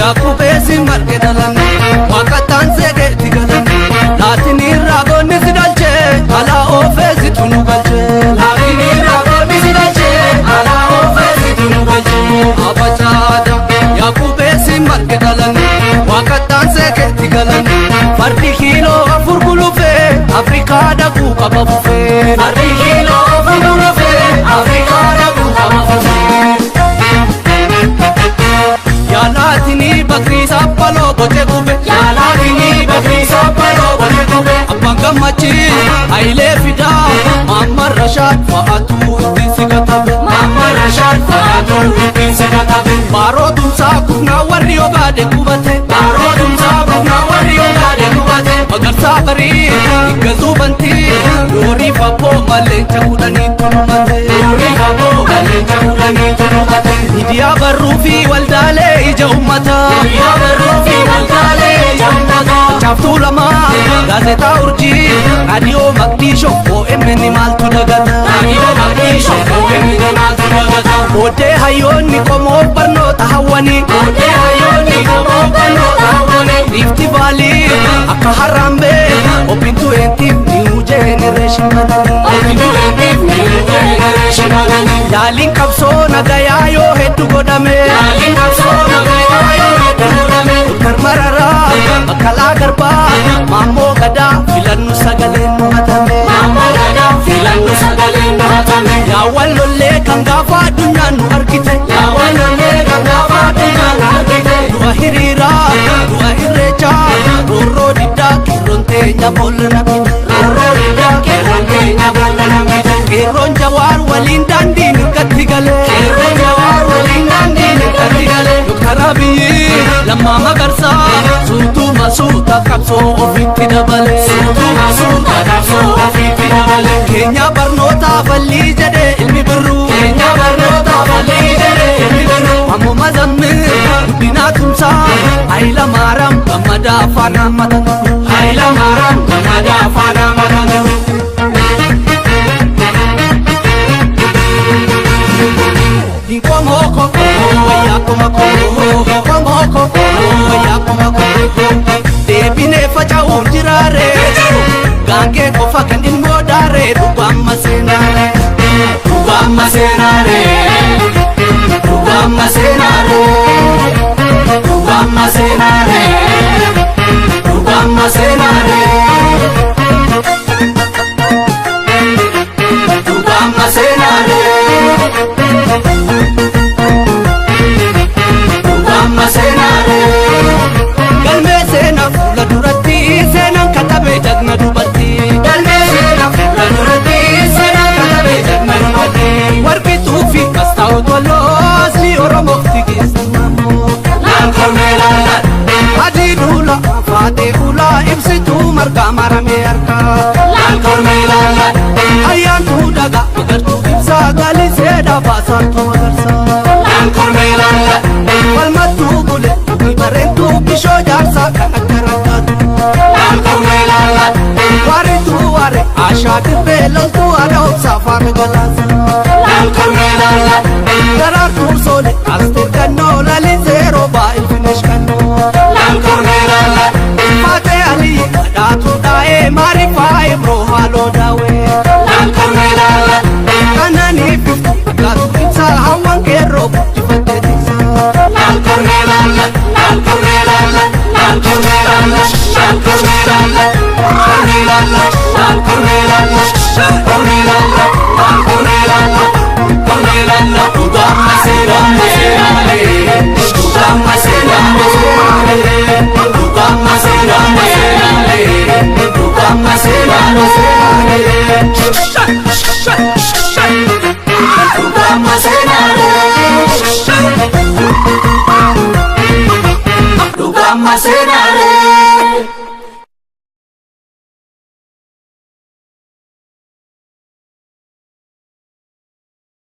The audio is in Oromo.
Yaakubeesi marge dhalan waaqattaan seeqeetti galan laatinii raagoonni si dhalchee alaa oofeesitu nu galchee laatinii raagoonni si dhalchee alaa oofeesitu nu galchee abacaada Yaakubeesi marge dhalan waaqattaan seeqeetti galan fardi kiiloo afur gulufee Afrikaa dhaquu qaba fufee fardi kiiloo afur gulufee Afrikaa dhaquu qaba fufee. Yaalaatinii bakrii saaphaloo boce gube. Yaalaatinii bakrii saaphaloo boce gube. Abbaan gammachii Hayilee Fidaa Maamman Rashaad fa'aatu ittiin si katabe. Maamman Rashaad fa'aatu ittiin si katabe. Baaroo tumsaa kufnaa warri ogaade qubate. Baaroo tumsaa kufnaa warri ogaade qubate. Magarsaa barii higgazuu bantii doorii fabboo maleenca kudhanii tulumate. Doorii fabboo maleenca kudhanii tulumate. Miidiyaa barruu fi waldaalee ija uummataa. Miidiyaa barruu fi waldaalee ija uummataa. Chaaftuu lamaa gaazexaa urjii raadiyoo maqdiishoo OMN maaltu dagata. Raadiyoo maqdiishoo OMN maaltu dagata. Booddee hayyoonni qomoo barnoota hawwanii. Booddee hayyoonni qomoo barnoota hawwanii. Riifti vaalii akka harambee obbintu eentiif niiwu jenereeshin bananii. Obbintu eentiif niiwu jenereeshin bananii. Yaaliin qabsoo nagayaa yoo hedduu godhame. Yaaliin qabsoo nagayaa yoo hedduu godhame. Doktar Mararaa Baqqalaa Garbaa Maammoo Gadaa filannu sagaleen nu hatame. Maammoo Gadaa filannu sagaleen nu hatame. Yaawwan lollee kan gaafa addunyaan nu argite. Yaawwan lollee kan gaafa addunyaan nu argite. Du'a hiriiraa du'a irreechaa roorroo diddaa qeerroon teenya boolla namite. Roorroo diddaa qeerroon teenya boolla namite. Qeerroon jawaar waliin daandii mirgatti galee. Qeerroon jawaar waliin daandii mirgatti galee. Doktar Abiyyi Lammaa Magarsaa suutuma suuta qabsoo ofitti dabalee. Suutuma suuta qabsoo ofitti dabalee. Keenya barnoota bal'ii jedhee ilmi birruu. Keenya barnoota bal'ii jedhee ilmi birruu. Ammoo mazammil guddinaa tumsaa Hayila Maaraam gammadaa faana matatu. Hayila Maaraam gammadaa faana matatu. Hinkomoko wayyaa komako hinkomoko wayyaa komako deebinee faca'uun jiraare gaangee qofa kan ilmoo daare dhugaamma seenaare dhugaamma seenaare dhugaamma seenaare dhugaamma seenaare dhugaamma seenaare dhugaamma seenaare. Dhugaamma seenaare. Galmee seenaa fuula duratti seenaan katabee jagna dubartii. Galmee seenaa fuula duratti seenaan katabee jagna dubartii. Warqituu fi kastaa'u toloo asli Oromoof tigeessu mamoo. Laal kormee laal adii duula faatee ulaa ibsituu margaa maramee harkaa. Laal kormee laal ayyaantuu dhagaa magartuu ibsaa gaalisee dhaabasaatu magarsaa. Laal kormee laal falmattuu bule bareentuu bishoo jaarsaa kan akka rakkaatu. Laal kormee laal waarituu waare ashaa dirree loltuu haadha obsaa faana galaasa. Laal kormee laal daraartuu soole asteer kannoo lalisee roobaa ilfinesh kannoo. Laal kormee laal faatee alii badhaatuu daa'ee maariifaa imroo haaloo daawee. Laal kormee laal kananii biftu akkaatu ibsaa hawwan qeerroo guddifattee tiksaa. Laal kormee laal laal kormee laal laal kormee laal laal kormee laal kormee laal laal kormee laal kormee laal laal kormee laal kormee laal dhugaamma seenaare dhugaamma seenaare dhugaamma seenaare dhugaamma seenaare dhugaamma seenaare dhugaamma seenaare.